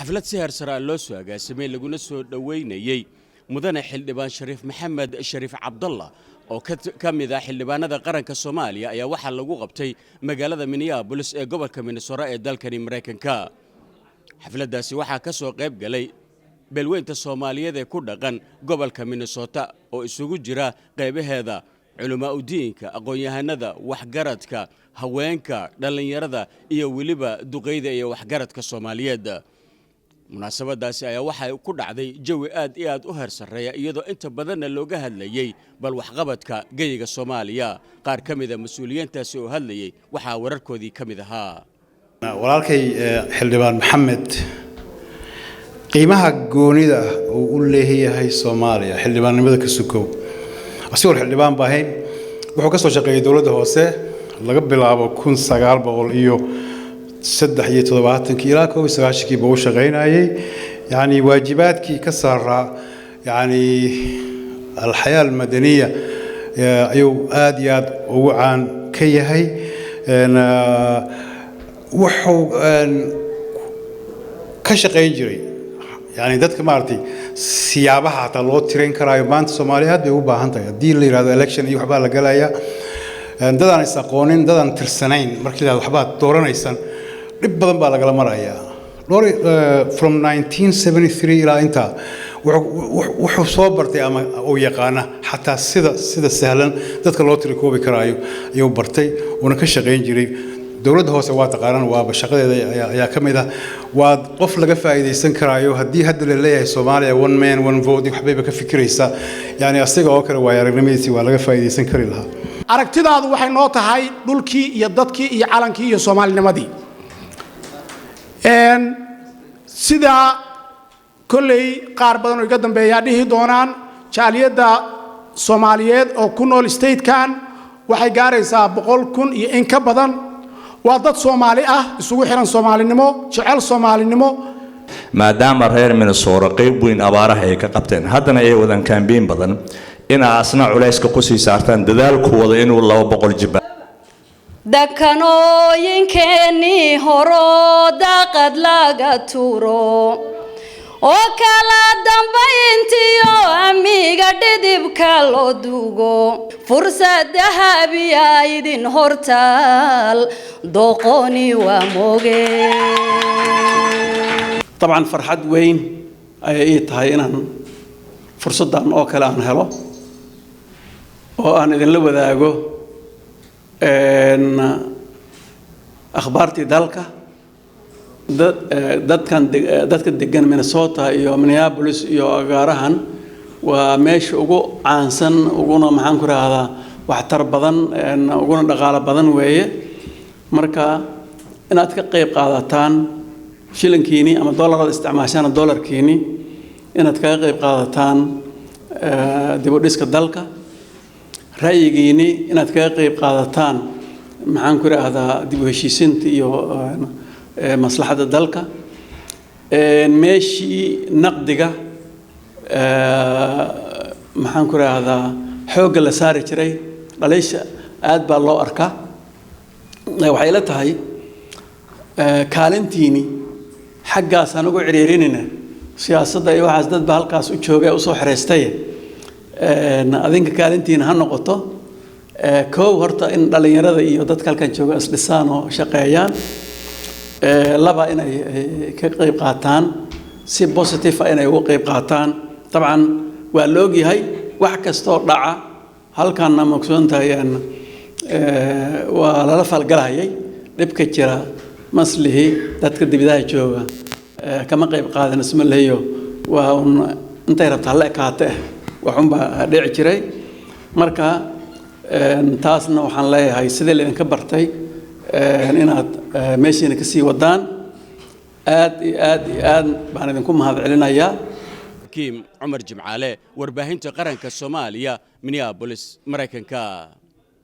Xaflad si heer sare ah loo soo agaasimay laguna soo dhoweynayey mudane xildhibaan Shariif Maxamed Shariif Cabdalla oo ka mid ah xildhibaanada qaranka Soomaaliya ayaa waxaa lagu qabtay magaalada Minneapolis ee gobolka Minnesota ee dalkani Maraykanka. Xafladdaasi waxaa ka soo qayb galay beelweynta Soomaaliyeed ee ku dhaqan gobolka Minnesota oo isugu jira qaybaheeda culumaa'udiinka, aqoon-yahanada, waxgaradka, haweenka, dhallinyarada iyo weliba duqeyda iyo waxgaradka Soomaaliyeed. Munaasabadaasi ayaa waxay ku dhacday jawi aad iyo aad u heer sarreeya, iyadoo inta badanna looga hadlayey bal waxqabadka geyiga Soomaaliya. Qaar ka mida mas-uuliyiintaasi oo hadlayey waxaa wararkoodii ka mid ahaa: Walaalkay xildhibaan Maxamed, qiimaha goonida uu u leeyahay Soomaaliya xildhibaannimada ka sukow, asigoon xildhibaan ba ahayn, wuxuu ka soo shaqeeyey dowladda hoose laga bilaabo 1973-kii ilaa 91-kii buu u shaqaynayey. Yacni waajibaadkii ka saaraa, yacni alxayaa almadaniya, ayuu aad iyo aad ugu caan ka yahay. Wuxuu ka shaqayn jiray yani dadka maaragtay siyaabaha hataa loo tirayn karaayo. Maanta Soomaaliya aad bay ugu baahan tahay haddii la yidhahdo election iyo waxbaa la galayaa, dadaan is aqoonin, dadaan tirsanayn, markii la yidhahdo waxbaad dooranaysaan, dhib badan baa lagala marayaa. Dhowr from 1973 ilaa intaa wuxuu soo bartay ama uu yaqaana xataa sida sahlan dadka loo tirikoobi karaayo ayuu bartay, uuna ka shaqayn jiray dowladda hoose. Waa taqaanaan, waaba shaqadeeda ayaa ka mid ah. Waa qof laga faa'iidaysan karaayo haddii hadda la leeyahay Soomaaliya one man one vote waxbayba ka fikiraysaa. Yani asiga oo kale waayo aragnimadiisii waa laga faa'iidaysan kari lahaa. Aragtidaadu waxay noo tahay dhulkii iyo dadkii iyo calankii iyo Soomaalinimadii. Sidaa kolley qaar badan oo iga dambeeyaa dhihi doonaan, jaaliyadda Soomaaliyeed oo ku nool statekan waxay gaaraysaa 100,000 iyo in ka badan. Waa dad Soomaali ah, isugu xiran Soomaalinimo, jecel Soomaalinimo. Maadaama reer Minnesota qayb weyn abaaraha ay ka qabteen, haddana ay wadaan campaign badan, inaa asna culayska kusii saartaan dadaalkooda inuu 200 jibba. Dakanooyinkeennii horo daaqad laga tuuro oo kala dambayntiyo amiga dhidibka loo dugo, fursad dahabiya idin hortaal, doqoni waa mooge. Dabcan farxad weyn ayay ii tahay inaan fursaddan oo kale aan helo oo aan idinla wadaago akhbaartii dalka. Dadkan dadka degan Minnesota iyo Minneapolis iyo agaarahan waa meesha ugu caansan, uguna, maxaan ku rahdaa, waxtar badan, uguna dhaqaalo badan weeye. Marka inaad ka qayb qaadataan shilinkiini ama dollarada isticmaashaan, dollarkiini inaad kaga qayb qaadataan dib u dhiska dalka, ra'yigiini inaad kaga qayb qaadataan, maxaan ku idhaahdaa, dib u heshiisiinta iyo maslaxadda dalka, meeshii naqdiga, maxaan ku idhaahdaa, xoogga la saari jiray, dhaliisha aad baa loo arkaa. Waxay la tahay kaalintiini xaggaasaan ugu ciriirinayna siyaasadda iyo waxaas. Dad ba halkaas u jooga ee usoo xereystay. Adinka kaalintiina ha noqoto kow horta in dhallinyarada iyo dadka halkan jooga isdhisaan oo shaqeeyaan, laba inay ka qayb qaataan si positive ah, inay uga qayb qaataan. Dabcan waa la ogyahay wax kastoo dhaca halkanna, ma ogsoon tahay, waa lala falgalhayay dhibka jira. Maslihi dadka dibadaha jooga kama qayb qaadan isma lehiyo, waa un intay rabta hala ekaate waxunbaa dhici jiray. Marka taasna waxaan leeyahay sidii laydinka bartay inaad meeshiina kasii wadaan. Aad iyo aad iyo aad baan idinku mahad celinayaa. Hakiim Cumar Jimcaale, Warbaahinta Qaranka Soomaaliya, Minneapolis, Maraykanka.